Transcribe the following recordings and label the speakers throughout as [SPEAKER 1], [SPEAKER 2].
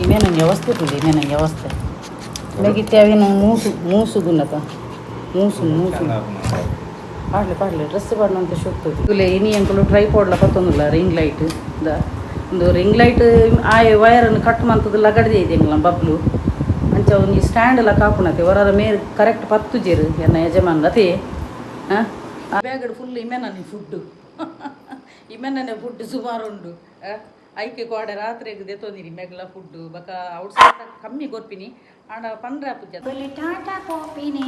[SPEAKER 1] ಇಮೇನ ವ್ಯವಸ್ಥೆ ತುಳಿ ಇಮೇನ ವ್ಯವಸ್ಥೆ ಮೇಗಿತ್ತೆ ಅವಿನ ಮೂಸು ಮೂಸು ಗುನ್ನತ ಮೂಸು ಮೂಸು ಪಾಡ್ಲೆ ಪಾಡ್ಲೆ ಡ್ರೆಸ್ ಪಾಡ್ನಂತ ಶೋಕ್ತದೆ. ತುಲೆ ಇನಿ ಎಂಕುಲು ಟ್ರೈಪಾಡ್ಲ ಪತ್ತೊಂದುಲ್ಲ ರಿಂಗ್ ಲೈಟ್ ದ. ಒಂದು ರಿಂಗ್ ಲೈಟ್ ಆಯೆ ವೈರನ್ನು ಕಟ್ ಮಂತದ ಲಗಡ್ದೆ ಇದೆ ಎಂಗ್ಲ ಬಬ್ಲು. ಅಂಚ ಒಂಜಿ ಸ್ಟ್ಯಾಂಡ್ ಎಲ್ಲ ಕಾಪುಣತೆ ಹೊರರ ಮೇರ್ ಕರೆಕ್ಟ್ ಪತ್ತುಜೆರು ಎನ್ನ ಯಜಮಾನ್ ಅತೆ. ಹಾಂ, ಬ್ಯಾಗಡ್ ಫುಲ್ ಇಮೆನನೆ ಫುಡ್ಡು, ಇಮೆನನೆ ಫುಡ್ ಸುಮಾರು ಉಂಡು. ಐಕೆ ಕೋಡೆ ರಾತ್ರೆಗ್ ದೆತೊಂದಿನಿ ಮೆಗ್ಲ ಫುಡ್. ಬಕ ಔಟ್ ಸೈಡ್ ಕಮ್ಮಿ ಕೊರ್ಪಿನಿ ಆಂಡ ಪಂಡ್ರೆ ಆಪುಜ.
[SPEAKER 2] ಟಾಟಾ ಪೋಪಿನಿ,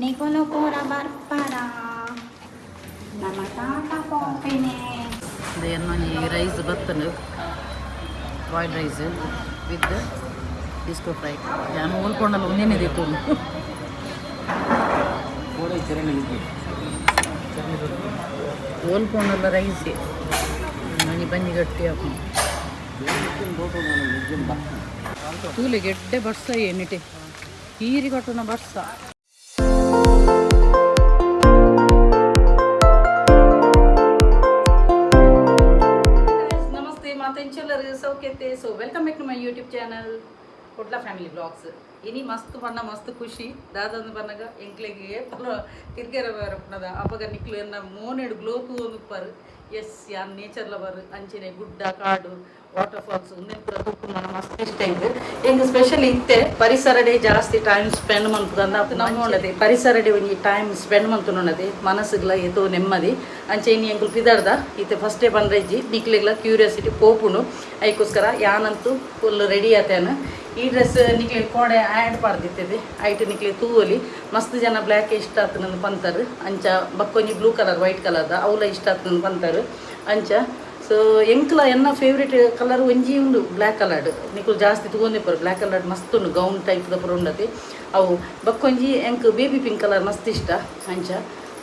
[SPEAKER 2] ನಿಕುಲು ಪೂರ ಬರ್ಪರ, ನಮ್ಮ ಟಾಟಾ ಪೋಪಿನಿ.
[SPEAKER 1] ಎನ್ನೊಂಜಿ ರೈಸ್ ಬತ್ತಂಡು, boiled rice with disco fry. ಯಾನ್ ಓಲ್ಕೊಂಡಲ್ಲ ಒಂದೇನೆ ದೆತ್ತೊಂದು. ಓಲ್ಕೊಂಡಲ್ಲ ರೈಸ್ ಒಂಜಿ ಬಂಜಿ ಗಟ್ಟಿ ಹಾಕೊಂಡು ತೂಲೆ ಗೆಡ್ಡೆ ಬರ್ಸ ಏನಿಟೆ ಹೀರಿ ಕಟ್ಟುನ ಬರ್ಸ. Namaste ಮಾತೆಂಚಲ್ಲರು ಸೌಖ್ಯತೆ. So welcome back to my YouTube channel Kudla family blogs. ಇನಿ ಮಸ್ತ್ ಬಣ್ಣ ಮಸ್ತ್ ಖುಷಿ. ದಾದಂದು ಬನ್ನಗ ಎಂಕ್ಲೆಗೆ ಏಪಲ ತಿರ್ಗೆರ ಬರಪುನದ ಅಪಗ ನಿಕ್ಲು ಎನ್ನ ಮೋನೆಡು ಗ್ಲೋ ತೂವೊಂದುಪ್ಪರು. ಎಸ್, ಯಾನ್ ನೇಚರ್ ಲವರ್. ಅಂಚೆನೆ ಗುಡ್ಡ ಕಾಡು ವಾಟರ್ ಫಾಲ್ಸ್ ಉಂದೆನ್ ಪೂರ ತೂಪುನ ಮಸ್ತ್ ಇಷ್ಟ ಎಂಕ್. ಎಂಕ್ ಸ್ಪೆಷಲಿ ಇತ್ತೆ ಪರಿಸರಡೆ ಜಾಸ್ತಿ ಟೈಮ್ ಸ್ಪೆಂಡ್ ಮನ್ಪುದಂದ ನಮ್ಮ ಉಂಡದೆ. ಪರಿಸರಡೆ ಒಂಜಿ ಟೈಮ್ ಸ್ಪೆಂಡ್ ಮಲ್ತುನುಂಡದೆ ಮನಸ್ಸುಗ್ಲ ಏತೋ ನೆಮ್ಮದಿ. ಅಂಚೆ ಇನಿ ಎಂಕುಲು ಪಿದರ್ದ. ಇತ್ತೆ ಫಸ್ಟೇ ಪಂಡ್ರೆಜ್ಜಿ, ನಿಕ್ಲೆಗ್ಲ ಕ್ಯೂರಿಯಾಸಿಟಿ ಪೋಪುಂಡು. ಐಕೋಸ್ಕರ ಯಾನಂತೂ ಫುಲ್ ರೆಡಿ ಆತೇನು. ಈ ಡ್ರೆಸ್ ನಿಕ್ಲೆ ಕೋಡೆ ಆ್ಯಡ್ ಪಾಡ್ದಿತ್ತದೆ. ಐಟ್ ನಿಕ್ಲೆ ತೂವೊಲಿ. ಮಸ್ತ್ ಜನ ಬ್ಲ್ಯಾಕ್ ಇಷ್ಟ ಆತನಂದು ಪಂತರು. ಅಂಚ ಬಕ್ಕೊಂಜಿ ಬ್ಲೂ ಕಲರ್ ವೈಟ್ ಕಲರ್ದ ಅವಲ ಇಷ್ಟ ಆತನಂದು ಪಂತರು. ಅಂಚ ಸೊ ಎಂಕ್ಲ ಎನ್ನ ಫೇವ್ರೇಟ್ ಕಲರ್ ಒಂಜಿ ಉಂಡು, ಬ್ಲ್ಯಾಕ್ ಕಲರ್ಡ್. ನಿಕುಲು ಜಾಸ್ತಿ ತೂವೊಂದಿಪ್ಪರು, ಬ್ಲ್ಯಾಕ್ ಕಲರ್ ಮಸ್ತ್ ಉಂಡು, ಗೌನ್ ಟೈಪ್ ದ ಪೂರ ಉಂಡತಿ ಅವು. ಬಕ್ಕೊಂಜಿ ಎಂಕ್ ಬೇಬಿ ಪಿಂಕ್ ಕಲರ್ ಮಸ್ತ್ ಇಷ್ಟ. ಅಂಚ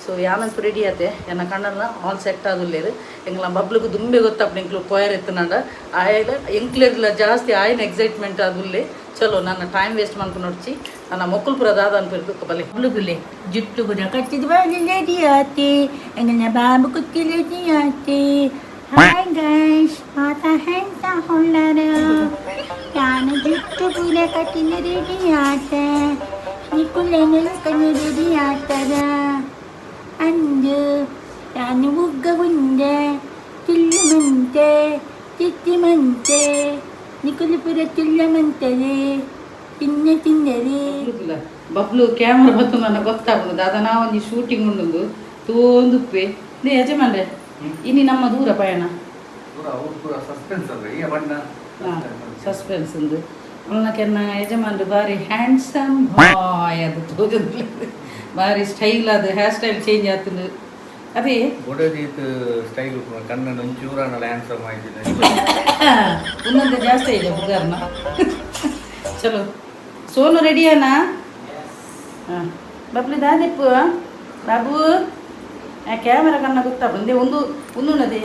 [SPEAKER 1] ಸೊ ಯಾನಂತೂ ರೆಡಿ ಆತೆ. ಎನ್ನ ಕಣ್ಣಲ್ಲ ಆಲ್ ಸೆಟ್ ಆದುಲ್ಲೇರು. ಎಂಗ್ಲ ಬಬ್ಲುಗು ದುಂಬೆ ಗೊತ್ತಪ್ಪ ಎಂಕ್ಲು ಪೋಯರ್ ಎತ್ತನಾಂಡ. ಆಯಲ ಎಂಕ್ಲೆರ್ಲ ಜಾಸ್ತಿ ಆಯ್ನ ಎಕ್ಸೈಟ್ಮೆಂಟ್ ಆದುಲ್ಲೆ. ಚಲೋ, ನನ್ನ ಟೈಮ್ ವೇಸ್ಟ್ ಮನ್ಪು ನೋಡ್ಚಿ. ನನ್ನ ಮೊಕ್ಕಲು ಪೂರ ದಾದ ಅನ್ಪಿರ್ದು ಬಲೆ.
[SPEAKER 2] ಬಬ್ಲುಗುಲೆ ಜುಟ್ಟು ಪೂರ ಕಟ್ಟಿದ್ ರೆಡಿ ಆತೆ, ಎಂಗಲ್ನ ಬಾಬು ಕುತ್ತಿ ರೆಡಿ ಆತೆ. ಹಾಯ್ ಗೈಸ್, ಮಾತ ಹೆಂತ ಹೊಳ್ಳರ? ಯಾನು ಜುಟ್ಟು ಪೂರ ಕಟ್ಟಿನ ರೆಡಿ ಆತೆ. ನಿಕುಲೆನ ರೆಡಿ ಆತರ ಅಂದು ಯಾನು ಉಗ್ಗ ಉಂಡೆ ತಿಲ್ಲುಮಂತೆ ತಿತ್ತಿಮಂತೆ. ನಿಕುಲು ಪೂರ ತಿಲ್ಲಮಂತರೆ ತಿನ್ನ ತಿನ್ನರೆ.
[SPEAKER 1] ಬಬ್ಲುಗುಲ ಬಬ್ಲು ಕ್ಯಾಮ್ರಾ ಬತ್ತು ನನ್ನ ಗೊತ್ತಾಗುದು. ದಾದ ನಾವೊಂಜಿ ಶೂಟಿಂಗ್ ಉಂಡುಂದು ತೋಂದುಪ್ಪೆ. ನೇ ಯಜಮಾನ್ರೆ, ಇನಿ ನಮ್ಮ ದೂರ ಪಯಣ.
[SPEAKER 3] ಪೂರ ಸಸ್ಪೆನ್ಸ್ ಅಲ್ಲ ಈ ಬಣ್ಣ.
[SPEAKER 1] ಸಸ್ಪೆನ್ಸ್ ಉಂದು. ಅವನಕ್ಕೆನ್ನ ಯಜಮಾನ್ರು ಬಾರಿ ಹ್ಯಾಂಡ್ಸಮ್ ಬಾಯ್. ಅದು ತೋಜೊಂದು ಬಾರಿ ಸ್ಟೈಲ್. ಅದು ಹೇರ್ ಸ್ಟೈಲ್ ಚೇಂಜ್ ಆತಂದು ಅದೇ.
[SPEAKER 3] ಬೊಡದೀತ್ ಸ್ಟೈಲ್ ಕಣ್ಣು ಒಂಚೂರ ಹ್ಯಾಂಡ್ಸಮ್ ಆಯ್ತಿದೆ.
[SPEAKER 1] ಒಂದೊಂದು ಜಾಸ್ತಿ ಇದೆ ಹುಡುಗರ್ನ. ಚಲೋ, ಸೋನು ರೆಡಿಯಾನಾ? ಹಾಂ, ಬಬ್ಲಿ ದಾದಿಪ್ಪು ಬಾಬು. ಆ ಕ್ಯಾಮರಾ ಕಣ್ಣ ಗೊತ್ತಾ ಬಂದೆ. ಒಂದು ಒಂದುಣ್ಣದೆ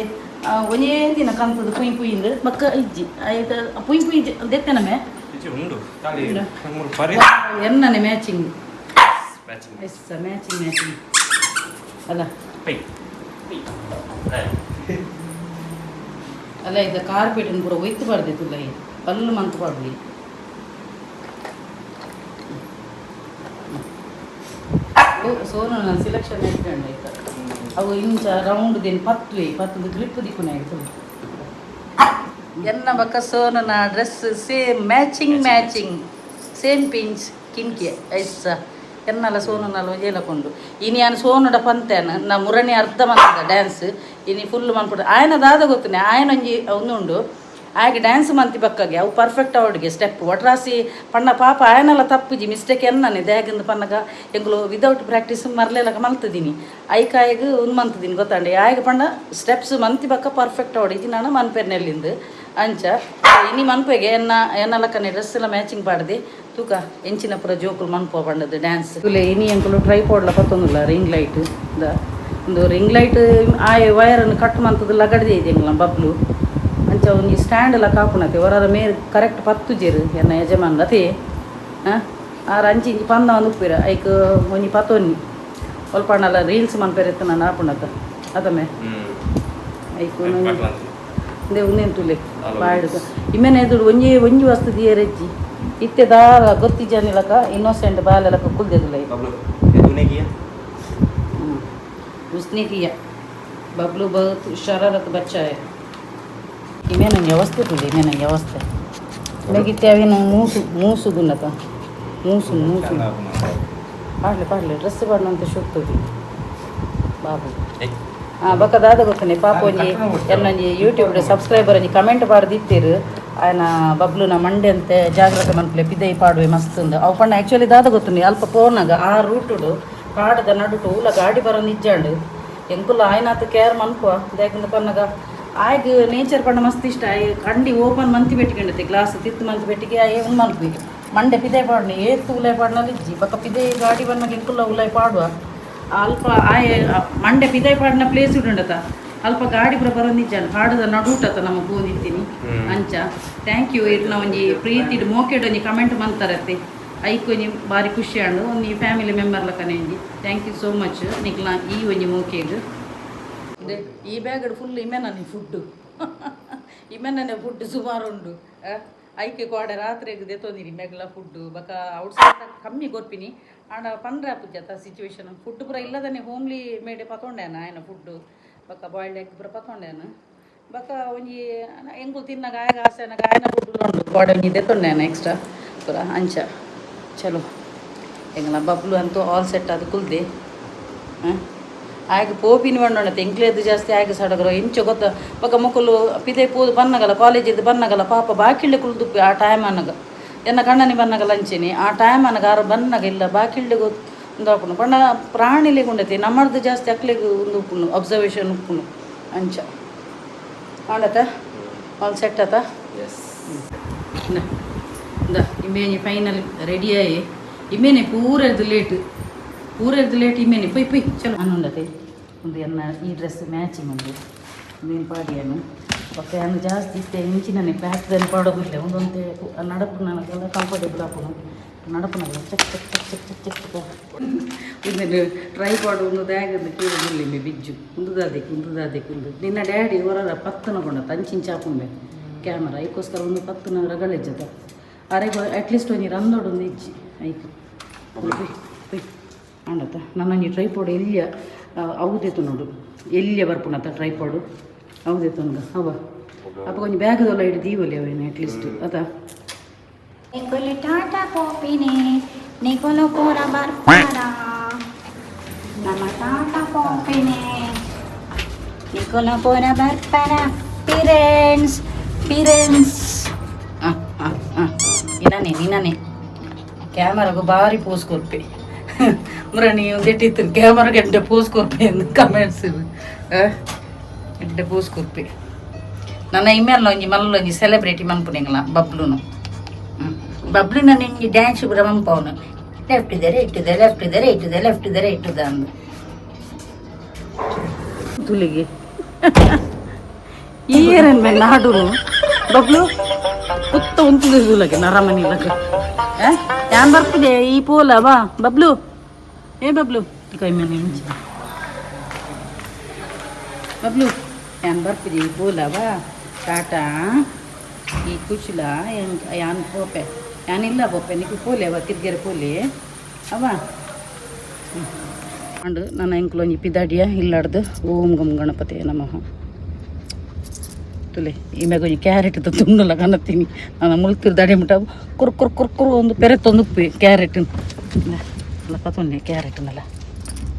[SPEAKER 1] ಒಂಜೇ ದಿನ ಕಂತದ ಪುಯ್ ಪುಯಿಂದು ಬಕ್ಕ ಇಜ್ಜಿ ಆಯ್ತು. ಪುಯ್ ಪುಯ್ ದೆತ್ತನಮೆ.
[SPEAKER 4] ಉಂಡು ಖಾಲಿ ಮೂರು ಪರಿ.
[SPEAKER 1] ಎನ್ನನೆ matching.
[SPEAKER 4] Matching.
[SPEAKER 1] S, matching matching ಅಲ್ಲ.
[SPEAKER 4] ಪೈ.
[SPEAKER 1] ಅಲ್ಲ, ಇದು ಕಾರ್ಪೆಟ್ ಪೂರ ಒಯ್ತು ಬಾರ್ದಿತ್ತಲ್ಲ. ಈ ಪಲ್ಲು ಮಂತ್ ಪಾಡ್ಲಿ. ಸೋನು ನಾನು ಸಿಲೆಕ್ಷನ್ ಇಟ್ಕೊಂಡು ಆಯ್ತು. ಅವು ಇಂಚ ರೌಂಡ್ ದೇನು ಪತ್ತುವೆ ಪತ್ತುದು ಗ್ರಿಪ್ ದಿಕ್ಕುನ ಆಯ್ತು. ಎನ್ನ ಬಕ್ಕ ಸೋನನ dress same matching matching same pinch ಕಿನ್ಕಿ ಐಸ. ಎನ್ನಲ ಸೋನನಲ್ಲ ಒಂಜೇಲ ಕೊಂಡು. ಇನಿ ಯಾನ್ ಸೋನುಡ ಪಂತೇನ ನಾ ಮುರಣಿ ಅರ್ಧ ಮಂತದ ಡ್ಯಾನ್ಸ್ ಇನಿ ಫುಲ್ ಮನ್ಪುಡು. ಆಯನ ದಾದ ಗೊತ್ತನೆ, ಆಯನ ಒಂಜಿ ಒಂದು ಆಯಗೆ ಡ್ಯಾನ್ಸ್ ಮಂತಿ ಬಕ್ಕಗೆ ಅವು ಪರ್ಫೆಕ್ಟ್ ಅವಡಿಗೆ ಸ್ಟೆಪ್ ಒಟ್ರಾಸಿ ಪಣ್ಣ. ಪಾಪ ಆಯನಲ್ಲ ತಪ್ಪುಜಿ, ಮಿಸ್ಟೇಕ್ ಎನ್ನನೆ. ದ್ಯಾಗಂದು ಪನ್ನಗ ಎಂಗುಲು ವಿದೌಟ್ ಪ್ರಾಕ್ಟೀಸ್ ಮರ್ಲೆಲಕ ಮಲ್ತದೀನಿ. ಐಕಾಯಗ್ ಉಂದು ಮಂತದೀನಿ ಗೊತ್ತಾಂಡೆ. ಆಯಗ ಪಂಡ ಸ್ಟೆಪ್ಸ್ ಮಂತಿ ಬಕ್ಕ ಪರ್ಫೆಕ್ಟ್ ಅವಡಿ ನಾನು ಮನ್ಪೆರ್ನೆಲ್ಲಿಂದು. ಅಂಚ ಇನಿ ಮನ್ಪೆಗೆ ಎನ್ನ ಎನ್ನಲಕ್ಕನೆ ಡ್ರೆಸ್ ಎಲ್ಲ ಮ್ಯಾಚಿಂಗ್ ಪಾಡ್ದೆ. ತೂಕ ಎಂಚಿನ ಪೂರ ಜೋಕುಲು ಮನ್ಪುವ ಪಂಡದು ಡ್ಯಾನ್ಸ್. ಇನಿ ಎಂಕುಲು ಟ್ರೈಪಾಡ್ಲ ಪತ್ತೊಂದುಲ್ಲ ರಿಂಗ್ ಲೈಟ್ ದ. ಒಂದು ರಿಂಗ್ ಲೈಟ್ ಆಯೆ ವೈರನ್ನು ಕಟ್ ಮಂತದ ಲಗಡ್ದೆ ಇದೆ ಎಂಗ್ಲ ಬಬ್ಲು. ಅಂಚ ಒಂಜಿ ಸ್ಟ್ಯಾಂಡ್ ಎಲ್ಲ ಕಾಪುಣತೆ ಹೊರರ ಮೇರ್ ಕರೆಕ್ಟ್ ಪತ್ತುಜೆರು ಎನ್ನ ಯಜಮಾನ್ ಅತೆ. ಹಾಂ, ಆರ್ ಅಂಚಿ ಇಂಚಿ ಪಂದ ಒಂದು ಉಪ್ಪಿರ. ಐಕ್ ಒಂಜಿ ಪತ್ತೊನ್ನಿ ಒಲ್ಪಣ್ಣಲ್ಲ ರೀಲ್ಸ್ ಮನ್ಪೆರೆ ನಾನು ಆಪುಣತ ಅದಮ್ಮೆ. ಐಕ್ ಒಂಜಿ ಇಂದೆ ಉಂದೆನ್ ತೂಲೆ ಪಾಡುಗ ಇಮೆನೆ ಎದುರು ಒಂಜಿ ಒಂಜಿ ವಸ್ತು ದಿಯರೆಜ್ಜಿ ಇತ್ತೆ ದಾಲ ಗೊತ್ತಿಜ್ಜಾನಿಲಕ ಇನ್ನೋಸೆಂಟ್ ಬಾಲೆಲಕ ಕುಲ್ದೆದುಲೈ.
[SPEAKER 4] बबलू, ये तूने किया?
[SPEAKER 1] उसने किया। बबलू बहुत शरारत बच्चा है। ಇಮೇನ ವ್ಯವಸ್ಥೆ ತುಲೆ, ಇಮೇನ ವ್ಯವಸ್ಥೆ ಮೇಗಿತ್ತೆ ಅವಿನ ಮೂಸು ಮೂಸು ಗುನ್ನತ ಮೂಸು ಮೂಸು. ಪಾಡ್ಲೆ ಪಾಡ್ಲೆ, ಡ್ರೆಸ್ ಪಾಡ್ನಂತ ಶುಕ್ತದೆ ಬಾಬು. ಹಾಂ, ಬೊಕ್ಕ ದಾದ ಗೊತ್ತನೆ ಪಾಪ, ಒಂಜಿ ಎನ್ನೊಂಜಿ ಯೂಟ್ಯೂಬ್ ಸಬ್ಸ್ಕ್ರೈಬರ್ ಒಂಜಿ ಕಮೆಂಟ್ ಪಾಡ್ದಿತ್ತೀರು, ಆಯನ ಬಬ್ಲುನ ಮಂಡೆ ಅಂತೆ ಜಾಗ್ರತೆ ಮನ್ಪುಲೆ, ಪಿದೈ ಪಾಡುವೆ ಮಸ್ತ್ ಉಂದು. ಅವು ಪಂಡ ಆ್ಯಕ್ಚುಲಿ ದಾದ ಗೊತ್ತುಂಡು, ಅಲ್ಪ ಪೋನಾಗ ಆ ರೂಟುಡು ಪಾಡದ ನಡುಟು ಉಲ ಗಾಡಿ ಬರೋದು ನಿಜ್ಜಾಂಡು. ಎಂಕುಲ ಆಯ್ನಾತ್ ಕೇರ್ ಮನ್ಪುವ ದಾಯಕಂದ ಪನ್ನಗ ಆಯ್ಗ್ ನೇಚರ್ ಪಂಡ ಮಸ್ತ್ ಇಷ್ಟ. ಆಯ್ ಕಂಡಿ ಓಪನ್ ಮಂತಿ ಬೆಟ್ಟಿಕೊಂಡಿತ್ತೆ, ಗ್ಲಾಸ್ ತಿತ್ತು ಮಂತಿ ಬೆಟ್ಟಿಗೆ ಆಯ್ ಉಂದು ಮನ್ಪುವಿ. ಮಂಡೆ ಪಿದೈ ಪಾಡ್ನಿ ಏತ್ ಉಲಾಯ್ ಪಾಡ್ನಲ್ಲಿ ಇಜ್ಜಿ. ಬೊಕ್ಕ ಪಿದೈ ಗಾಡಿ ಬಂದಾಗ ಎಂಕುಲ ಉಲಾಯ್ ಪಾಡುವ. ಅಲ್ಪ ಆಯೆ ಮಂಡೆ ಪಿದೈ ಪಾಡಿನ ಪ್ಲೇಸ್ ಉಂಡತ, ಅಲ್ಪ ಗಾಡಿ ಪೂರ ಬರೋದಿಜ್ಜಾನ, ಪಾಡದ ನಡುಟತ ನಮ್ಮ ಪೋದಿತ್ತೀನಿ. ಅಂಚ thank you ಇರ್ನ ಒಂಜಿ ಪ್ರೀತಿಡ್ ಮೋಕೆಡ್ ಒಂಜಿ ಕಮೆಂಟ್ ಮಂತಾರತ್ತೆ, ಐಕ್ ಒಂಜಿ ಬಾರಿ ಖುಷಿ ಆಂಡು. ಒಂಜಿ ಫ್ಯಾಮಿಲಿ ಮೆಂಬರ್ ಲಕ್ಕನೆ ಒಂಜಿ thank you so much ನಿಕ್ಲ ಈ ಒಂಜಿ ಮೋಕೆಗ್. ಈ ಬ್ಯಾಗ್ ಫುಲ್ ಇಮೆನ ಫುಡ್ಡು, ಇಮೆನನೆ ಫುಡ್ ಸುಮಾರು ಉಂಡು. ಐಕೆ ಕೋಡೆ ರಾತ್ರೆಗ್ ದೆತ್ತೊಂದಿನಿ ಮೆಗ್ಲ ಫುಡ್. ಬೊಕ ಔಟ್ ಸೈಡ್ ಕಮ್ಮಿ ಕೊರ್ಪಿನಿ, ಆಂಡ ಪಂಡ್ರೆ ಆಪುಜತ ಸಿಚುವೇಶನ್. ಫುಡ್ ಪೂರ ಇಲ್ಲದನೆ ಹೋಮ್ಲಿ ಮೇಡೆ ಪತೊಂಡೇನ ಆಯನ ಫುಡ್. ಬೊಕ ಬಾಯ್ಲ್ಡ್ ಎಗ್ ಪೂರ ಪತೊಂಡೇನ. ಬೊಕ ಒಂಜಿ ಎಂಕುಲು ತಿನ್ನಗ ಆಯಗ ಆಸೆ ಆನಗ ಆಯನ ಫುಡ್ ಉಂಡು, ಕೋಡೆ ಒಂಜಿ ದೆತ್ತೊಂಡೇನ ಎಕ್ಸ್ಟ್ರಾ ಪೂರ ಅಂಚ. ಚಲೋ, ಎಂಗ್ಲ ಬಬ್ಲು ಅಂತೂ ಆಲ್ ಸೆಟ್ ಅದು ಕುಲ್ದೆ. ಹಾಂ, ಆಯ್ಕೆ ಪೋಪಿನ ಪಂಡೋಣತೆ ಎಂಕ್ಲೇದು ಜಾಸ್ತಿ ಆಯ್ಕೆ ಸಡಗರ ಇಂಚ ಗೊತ್ತ. ಬೊಕ ಮೊಕುಲು ಪಿದೆ ಪೋದು ಬನ್ನಗಲ, ಕಾಲೇಜಿದ್ದು ಬನ್ನಗಲ ಪಾಪ ಬಾಕಿಲ್ಡೆ ಕುಲ್ದು ಆ ಟೈಮ್ ಅನಗ ಎನ್ನ ಕಣ್ಣನಿ ಬನ್ನಗಲ ಅಂಚೆನೆ ಆ ಟೈಮ್ ಅನಗ ಆರು ಬನ್ನಗ ಇಲ್ಲ ಬಾಕಿಲ್ಡೆ ಉಂದಾಪುಂಡು ಪಂಡ ಪ್ರಾಣಿಲೆಗ್ ಉಂಡತಿ ನಮ್ಮರ್ದು ಜಾಸ್ತಿ ಅಕ್ಲೆಗ್ ಉಂದು ಉಪ್ಪುಂಡು, ಅಬ್ಸರ್ವೇಷನ್ ಉಪ್ಪುಂಡು ಅಂಚ. ಆಂಡತ ಆಲ್ ಸೆಟ್ ಆತ.
[SPEAKER 4] ಎಸ್.
[SPEAKER 1] ಇಂದ ಇಮೇನಿ ಫೈನಲ್ ರೆಡಿ ಆಯಿ. ಇಮೇನೆ ಪೂರೆರ್ದು ಲೇಟ್, ಪೂರೆರ್ದು ಲೇಟ್ ಇಮೇನೆ. ಪೊಯ್ ಪೊಯ್, ಚಲೋ ಅನ್ನುಂಡತೆ. ಒಂದು ಎನ್ನ ಈ ಡ್ರೆಸ್ ಮ್ಯಾಚಿಂಗ್ ಉಂಡು ಮೀನು ಪಾಡಿಯನು. ಬೊಕ್ಕ ಯಾನ್ ಜಾಸ್ತಿ ಇತ್ತೆ ಇಂಚಿನನೆ ಪ್ಯಾಕ್ದಲ್ಲಿ ಪಾಡೋದಿಲ್ಲ. ಒಂದೊಂದು ನಡಪು ನನಗೆಲ್ಲ ಕಂಫರ್ಟೇಬಲ್ ಆಪುಂಡು ನಡಪುನಲ್ಲ. Check check check check check check check. ಉಂದೆನ್ ಟ್ರೈಪಾಡ್ ಒಂದು ದಾಗಂದು ಕೇಳುದಿಲ್ಲ ಮೆ ಬಿಜ್ಜು ಉಂದು ದಾದೆಕ್ ಉಂದು ದಾದೆಕ್ ಉಂದು. ನಿನ್ನ ಡ್ಯಾಡಿ ಹೊರರ ಪತ್ತನ ಕೊಂಡ ತಂಚಿಂಚ ಆಪುಂಬೆ ಕ್ಯಾಮರಾ, ಐಕೋಸ್ಕರ ಒಂದು ಪತ್ತನ ರಗಳೆಜ್ಜದ ಅರೆಗ್ ಅಟ್ಲೀಸ್ಟ್ ಒಂಜಿ ರಂದೋಡು ಒಂದು ಇಜ್ಜಿ ಐಕ್. ಆಂಡತ ನನ್ನೊಂಜಿ ಟ್ರೈಪಾಡ್ ಎಲ್ಲಿಯ ಅವುದೇತು ನೋಡು, ಎಲ್ಲಿಯ ಬರ್ಪುಣತ ಟ್ರೈಪಾಡು ಅವುದೇತು ಅವ ಅಪ್ಪ ಒಂಜಿ ಬ್ಯಾಗದಲ್ಲ ಹಿಡಿದು ದೀವಲಿ ಅವೇನು ಅಟ್ಲೀಸ್ಟ್ ಅತ.
[SPEAKER 2] ನಿಕೊಲು ಟಾಟಾ ಪೋಪಿನಿ, ನಿಕೊಲು ಪೂರ ಬರ್ಪಾರ. ನಮ್ಮ ಟಾಟಾ ಪೋಪಿನಿ, ನಿಕೊಲು ಪೂರ ಬರ್ಪಾರ. Parents parents.
[SPEAKER 1] ಹಾಂ ಹಾಂ ಹಾಂ, ನಿನ್ನನೆ ನಿನ್ನನೆ ಕ್ಯಾಮರಾಗು ಭಾರಿ ಪೋಸ್ ಕೊರ್ಪೆ ಮುರಣಿ ಒಂದೆಟ್ಟಿತ್ತು. ಕ್ಯಾಮರಾ ಗಂಟೆ ಪೋಸ್ ಕೊರ್ಪೆ ಎಂದು ಕಮೆಂಟ್ಸ್ ಎಡ್ಡೆ ಪೋಸ್ ಕೊರ್ಪೆ. ನನ್ನ ಇಮ್ಮೆಲ್ಲ ಒಂಜಿ ಮಲ್ಲ ಒಂಜಿ ಸೆಲೆಬ್ರಿಟಿ ಮನ್ಪುನೆಂಗ್ಲ ಬಬ್ಲುನು.
[SPEAKER 2] ಬಬ್ಲು ನನ್ನ ಇಂಜಿ ಡ್ಯಾನ್ಸ್ ಪೂರ ಮನ್ಪವನು. ಲೆಫ್ಟ್ ಇದೆ ರೈಟ್ ಇದೆ, ಲೆಫ್ಟ್ ಇದೆ ರೈಟ್ ಇದೆ, ಲೆಫ್ಟ್ ಇದೆ ರೈಟ್ ಇದೆ ಅಂದು.
[SPEAKER 1] ತುಲಿಗೆ ಈರೇನ್ ಮೇಲೆ ನಾಡುನು ಬಬ್ಲು ಕುತ್ತ ಉಂತುಲಗೆ ನರಮನಿ ಲಗ ಯಾನ್ ಬರ್ಪುಜೆ ಈ ಪೋಲ ಬಾ ಬಬ್ಲು, ಏ ಬಬ್ಲು, ಕೈ ಮೇಲೆ ಇಂಚ ಬಬ್ಲು, ಯಾನ್ ಬರ್ಪುಜೆ ಈ ಪೋಲ ಬಾ, ಟಾಟಾ. ಈ ಕುಶಲ ಯಾನ್ ಪೋಪೆ, ಯಾನಿಲ್ಲ ಪೋಪೆ, ನಿಕ್ಕು ಪೋಲೆ ಅವ ತಿರ್ಗೆರೆ ಪೋಲೆ ಅವ ಅಂಡ್. ನನ್ನ ಎಂಕ್ಲು ಒಂಜಿ ಪಿದಾಡಿಯ ಇಲ್ಲಾಡ್ದು. ಓಂ ಗಂ ಗಣಪತಿ ನಮಃ. ತುಲೆ ಈಮೆಗ್ ಒಂಜಿ ಕ್ಯಾರೆಟ್ ತುಂಡುಲ ಕನತೀನಿ ನಾನು. ಮುಲ್ತಿರ್ ದಡಿ ಮುಟ್ಟ ಕುರ್ ಕುರ್ ಕುರ್ ಕುರ್ ಒಂದು ಪೆರೆತ್ತೊಂದು ಉಪ್ಪಿ ಕ್ಯಾರೆಟ್ ಅಲ್ಲ ಪತೊಂಡೆ ಕ್ಯಾರೆಟ್ನಲ್ಲ,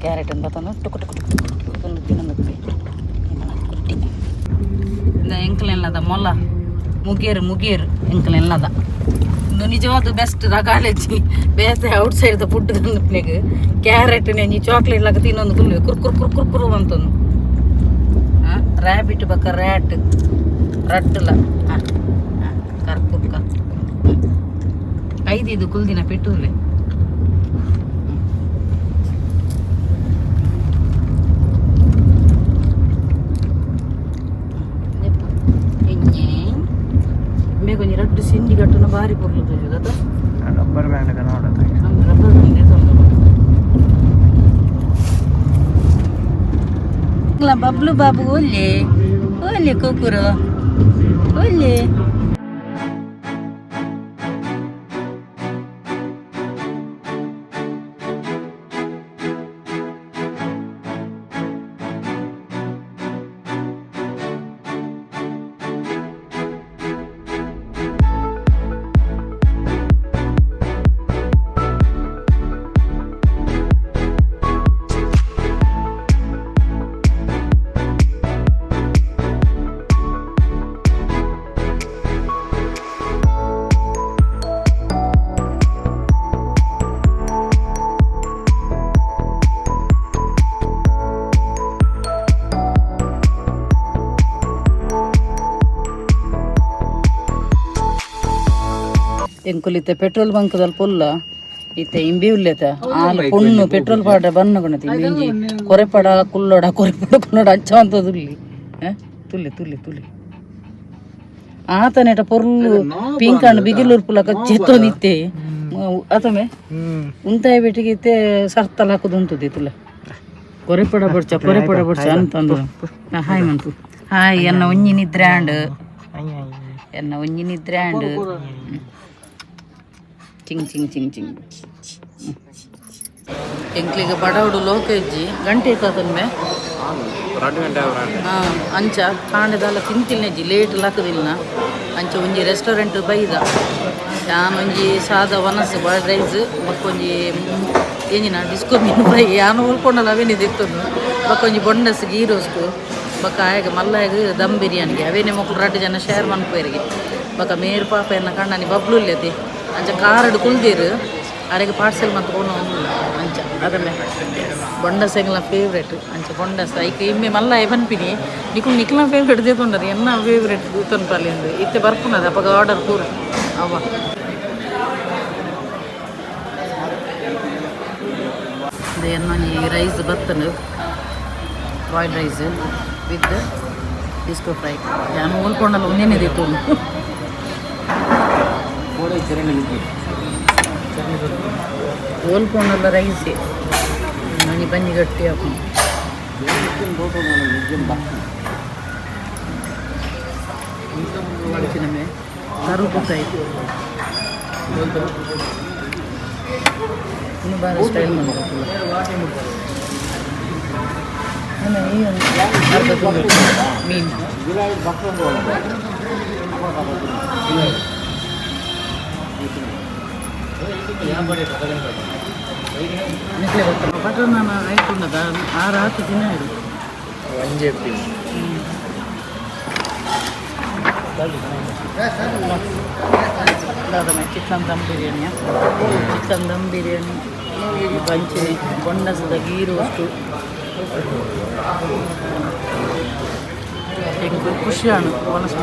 [SPEAKER 1] ಕ್ಯಾರೆಟ್ ಪತೊಂದು ಟುಕು ಟುಕು ಟುಕು ಟುಕು ತುಂಡು ತಿನ್ನೊಂದು ಉಪ್ಪಿ ಕುಟ್ಟಿ. ಎಂಕ್ಲೆಲ್ಲದ ಮೊಲ ಮುಗೇರು ಮುಗೇರು ಎಂಕ್ಲೆಲ್ಲದ. ಇಂದು ನಿಜವಾದ ಬೆಸ್ಟ್ ರಗಾಲೆಜ್ಜಿ ಬೇತೆ ಔಟ್ ಸೈಡ್ the food ತಿನ್ನುಪ್ನೆಗ್. ಕ್ಯಾರೆಟ್ ನೆಂಜಿ ಚಾಕ್ಲೇಟ್ ಲಾಗ ತಿನ್ನೊಂದು ಕುಲ್ವೆ, ಕುರ್ ಕುರ್ ಕುರ್ ಕುರ್ ಕುರ್ ಅಂತೊಂದು. ರ್ಯಾಬಿಟ್ ಬಕ್ಕ ರ್ಯಾಟ್ ರಡ್ಡುಲ ಕರ್ಪುಕ್ಕ ಐದು ಇದು ಕುಲ್ದಿನ ಪೆಟ್ಟುಲೆ. ಮೇಗೊಂಜಿ ರಡ್ಡು ಸಿಂಜಿ ಕಟ್ಟುನ ಬಾರಿ ಪೊರ್ಲು ತೋಜುದತ.
[SPEAKER 4] ರಬ್ಬರ್ ಬ್ಯಾಂಡ್ ನೋಡೋದು.
[SPEAKER 1] ರಬ್ಬರ್ ಬ್ಯಾಂಡ್ ಬಬ್ಲು ಬಾಬು ಒಲ್ಲೆ ಒಲ್ಲೆ ಕುಕುರು.
[SPEAKER 2] ಒಳ್ಳೆ.
[SPEAKER 1] ಎಂಕುಲಿತ್ತೆ ಪೆಟ್ರೋಲ್ ಬಂಕ್ದಲ್ಲಿ ಪುಲ್ಲ ಇತ್ತೆ ಇಂಬಿ ಉಲ್ಲೇತ ಆಲ್ ಪೊಣ್ಣು ಪೆಟ್ರೋಲ್ ಪಾಡ ಬನ್ನ ಕೊಣತಿ ಇಂಜಿ ಕೊರೆಪಡ ಕುಲ್ಲೋಡ ಕೊರೆಪಡ ಕುಲ್ಲೋಡ ಅಂಚ ಅಂತದುಲ್ಲಿ ತುಲ್ಲಿ ತುಲ್ಲಿ ತುಲ್ಲಿ ಆತನೇಟ ಪೊರ್ಲು ಪಿಂಕಣ್ಣು ಬಿಗಿಲೂರು ಪುಲಕ ಚೆತ್ತೋನಿತ್ತೆ ಆತಮೆ ಉಂತಾಯ ಬೆಟ್ಟಿಗೆ ಇತ್ತೆ ಸರ್ತಲ್ ಹಾಕುದು ಉಂಟುದಿ ತುಲ್ಲ ಕೊರೆಪಡ ಬಡ್ಚ ಕೊರೆಪಡ ಬಡ್ಚ ಅಂತಂದು ಹಾಯ್ ಮಂತು ಹಾಯ್ ಎನ್ನ ಒಂಜಿ ನಿದ್ರೆ ಆಂಡ್ ಎನ್ನ ಒಂಜಿ ನಿದ್ರೆ ಆಂಡ್ ಚಿಂಗ್ ಚಿಂಗ್ ಚಿಂಗ್ ಚಿಂಗ್. ಎಂಕ್ಲಿಗೆ ಬಡವಡು ಲೋಕ ಇಜ್ಜಿ ಗಂಟೆ ಇತ್ತದನ್ಮೆ. ಹಾಂ, ಅಂಚ ಕಾಂಡದಲ್ಲ ತಿಂತಿಲ್ನೆಜ್ಜಿ, ಲೇಟ್ ಲಕ್ಕದಿಲ್ಲ. ಅಂಚ ಒಂಜಿ ರೆಸ್ಟೋರೆಂಟ್ ಬೈದ. ಯಾನ್ ಒಂಜಿ ಸಾದ ವನಸ್ ಬಾಯ್ಲ್ಡ್ ರೈಸ್ ಬೊಕ್ಕೊಂಜಿ ಏನಿನ ಡಿಸ್ಕೋ ಮೀನು ಫ್ರೈ. ಯಾನ್ ಉಳ್ಕೊಂಡಲ್ಲ ಅವೇನಿ ದಿತ್ತೊಂದು. ಬೊಕ್ಕೊಂಜಿ ಬೊಂಡಸ್ ಗೀ ರೋಸ್ಟು. ಬೊಕ್ಕ ಆಯಗ ಮಲ್ಲಾಯಗ ದಮ್ ಬಿರಿಯಾನಿಗೆ. ಅವೇನೆ ಮೊಕ್ಕಳು ರಡ್ಡು ಜನ ಶೇರ್ ಮನ್ಪೇರಿಗೆ. ಬೊಕ್ಕ ಮೇರು ಪಾಪ ಎನ್ನ ಕಣ್ಣನಿ ಬಬ್ಲುಲ್ಲೆತಿ. ಅಂಚ ಕಾರಡು ಕುಲ್ದೀರು ಅರೆಗೆ ಪಾರ್ಸೆಲ್ ಮಂತ್ ಕೊನು. ಅಂಚ ಅದನ್ನೇ ಬೊಂಡಸ್ ಎಂಗ್ಲ ಫೇವ್ರೇಟ್. ಅಂಚ ಬೊಂಡಸ್ ಐಕ್ ಇಮ್ಮೆ ಮಲ್ಲಾಯ ಪನ್ಪಿನಿ, ನಿಕುಲು ನಿಕ್ಲ ಫೇವ್ರೇಟ್ ದೇತೊಂಡರು, ಎನ್ನ ಫೇವ್ರೇಟ್ ದೀತೊನ್ಪಲ್ಲಿಂದು. ಇತ್ತೆ ಬರ್ಪುನದ ಅಪಗ ಆರ್ಡರ್ ಪೂರ ಅವ. ಎನ್ನೊಂಜಿ ರೈಸ್ ಬತ್ತನು, boiled rice with disco fry. ಯಾನ್ ಓಲ್ಕೊಂಡಲ್ಲ ಒಂದೇನೆ ದಿತ್ತೊಂದು. ಓಲ್ಕೊಂಡಲ್ಲ ರೈಸ್ ಒಂಜಿ ಬಂಜಿ ಗಟ್ಟಿ ಹಾಕು. ಕರುಪು ಫ್ರೈ ಇನ್ನು ಬಾರಿ ಸ್ಟೈಲ್ ಮಾಡಬೇಕು. ಈ ಒಂದು ಅರ್ಧ ತುಂಡು ಮೀನು. ನಿಕ್ಲೆ ಗೊತ್ತ ಬಟರ್ ನಾನು ಆಯ್ತುಂಡದ ಆರು ಆತು ದಿನ ಇದು.
[SPEAKER 4] ಒಂಜೆ.
[SPEAKER 1] ಚಿಕನ್ ದಮ್ ಬಿರಿಯಾನಿಯ, ಚಿಕನ್ ದಮ್ ಬಿರಿಯಾನಿ ಬಂಚಿನಿ ಬೊಂಡಸದ ಗೀ ರೋಸ್ಟು. ಎಂಕ್ ಖುಷಿ ಆಂಡ್ ವನಸ್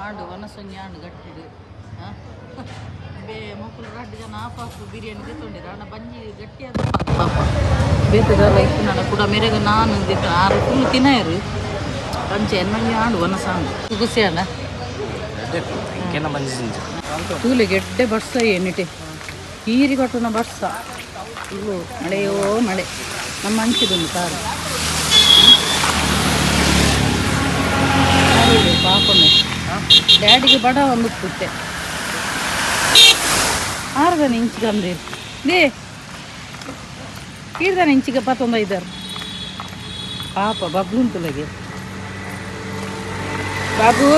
[SPEAKER 1] ಆಂಡು ವನಸೊಂಜಿ ಆಂಡು ಗಟ್ಟಿಡು. ಬೇ ಮೊಕುಲು ರಡ್ಡ್ ಜನ ಆಫ್ ಆಫ್ ಬಿರಿಯಾನಿ ದೆತ್ತೊಂಡೆರ್. ಆಂಡ ಬಂಜಿ ಗಟ್ಟಿ ಆದ್ ಪಾಪ. ಬೇತೆ ದಾಲ ಇತ್ತಿನಡ ಕುಡ ಮೆರೆಗ್ ನಾನ್ ದಿತ್ತ ಆರು ಫುಲ್ ತಿನ್ನಯೆರ್. ಅಂಚ ಎನ್ನೊಂಜಿ ಆಂಡ್ ವನಸ್ ಆಂಡ್ ಖುಷಿ ಆಂಡ.
[SPEAKER 4] ಬಂಜಿ.
[SPEAKER 1] ತೂಲೆ ಗೆಡ್ಡೆ ಬರ್ಸ ಏನಿಟೆ ಕೀರಿ ಕಟ್ಟುನ ಬರ್ಸ. ಇವು ಮಳೆಯೋ ಮಳೆ. ನಮ್ಮ ಅಂಚಿದೊಂದು ಕಾರು ಪಾಪೊಮ್ಮೆ ಡ್ಯಾಡಿಗೆ ಬಡ ಒಂದು ಪುಟ್ಟೆ ಆರ್ದನ ಇಂಚಿಗೆ ಅಂದೇರು they ಕೀರ್ದನ ಇಂಚಿಗೆ ಪತ್ತೊಂದು ಐದಾರು ಪಾಪ ಬಬ್ಲುಂತುಲಗೆ. ಬಾಬು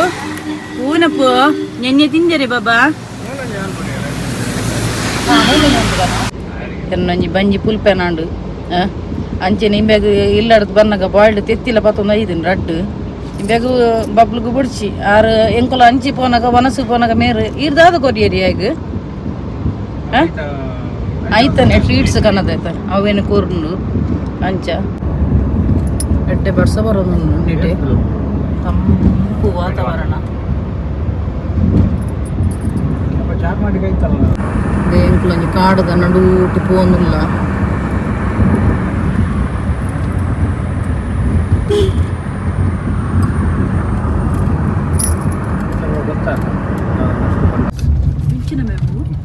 [SPEAKER 1] ಊನಪ್ಪು ನೆನ್ನೆ ತಿಂಜರಿ ಬಾಬಾ. ಎನ್ನೊಂಜಿ ಬಂಜಿ ಪುಲ್ಪೆನಾಂಡು ಅಂಚೆನೆ ಇಂಬೆಗ್ ಇಲ್ಲಡ್ದು ಬನ್ನಗ ಬಾಯ್ಲ್ಡ್ ತೆತ್ತಿಲ ಪತ್ತೊಂದು ಐದಿನ ರಡ್ಡು ಇಂಬೆಗ್ ಬಬ್ಲುಗು ಬುಡ್ಚಿ. ಆರು ಎಂಕುಲ ಅಂಚಿ ಪೋನಾಗ ವನಸು ಪೋನಾಗ ಮೇರು ಈರ್ದಾದ ಕೊರಿಯರಿ ಆಗ ಐತನೆ ಟ್ರೀಟ್ಸ್ ಕನ್ನದೈತ ಅವೇನು ಕೂರ್ನು. ಅಂಚ ಎಡ್ಡೆ ಬರ್ಸ ಬರೋದು ನಿಟ್ಟೆ ತಂಪು ವಾತಾವರಣ. ಎಂಕುಲೊಂಜಿ ಕಾಡುದ ನಡೂಟು ಪೋನುಲ್ಲ.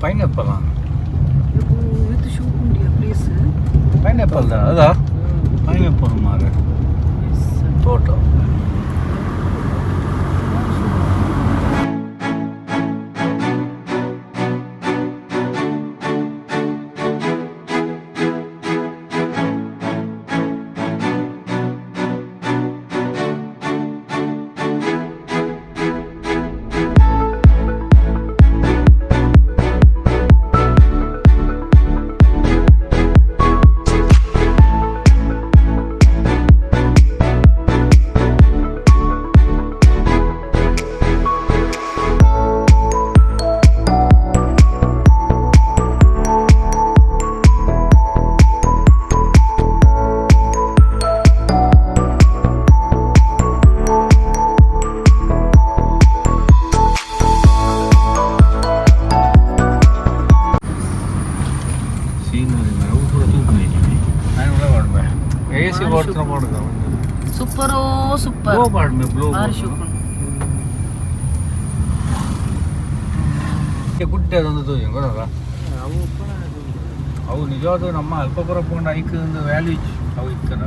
[SPEAKER 3] ಪೈನಾಪಲ್.
[SPEAKER 1] ಇದು ಶೂಕುಂಡಿಯ ಪ್ಲೇಸ್.
[SPEAKER 3] ಪೈನಾಪಲ್ ಅದಾ, ಪೈನಾಪಲ್ ಮಾರ ತೋಟ. ಎ ಸಿ ಓಡ್ತಾನ ಪಾಡುದ.
[SPEAKER 1] Super super.
[SPEAKER 3] ಬ್ಲೋ ಪಾಡ್ಮೆ ಬ್ಲೋ.
[SPEAKER 1] ಬಾರಿ ಶೋಕು.
[SPEAKER 3] ಗುಡ್ಡೆ ಅದೊಂದು ತೋಜಿ ಗೊತ್ತದ. ಅವು ನಿಜವಾದ ನಮ್ಮ ಅಲ್ಪ ಪುರ ಪೋಂಡ ಐಕ್ ಒಂದು ವ್ಯಾಲ್ಯೂ ಇಚ್ಚು ಅವು ಇಕ್ಕನ.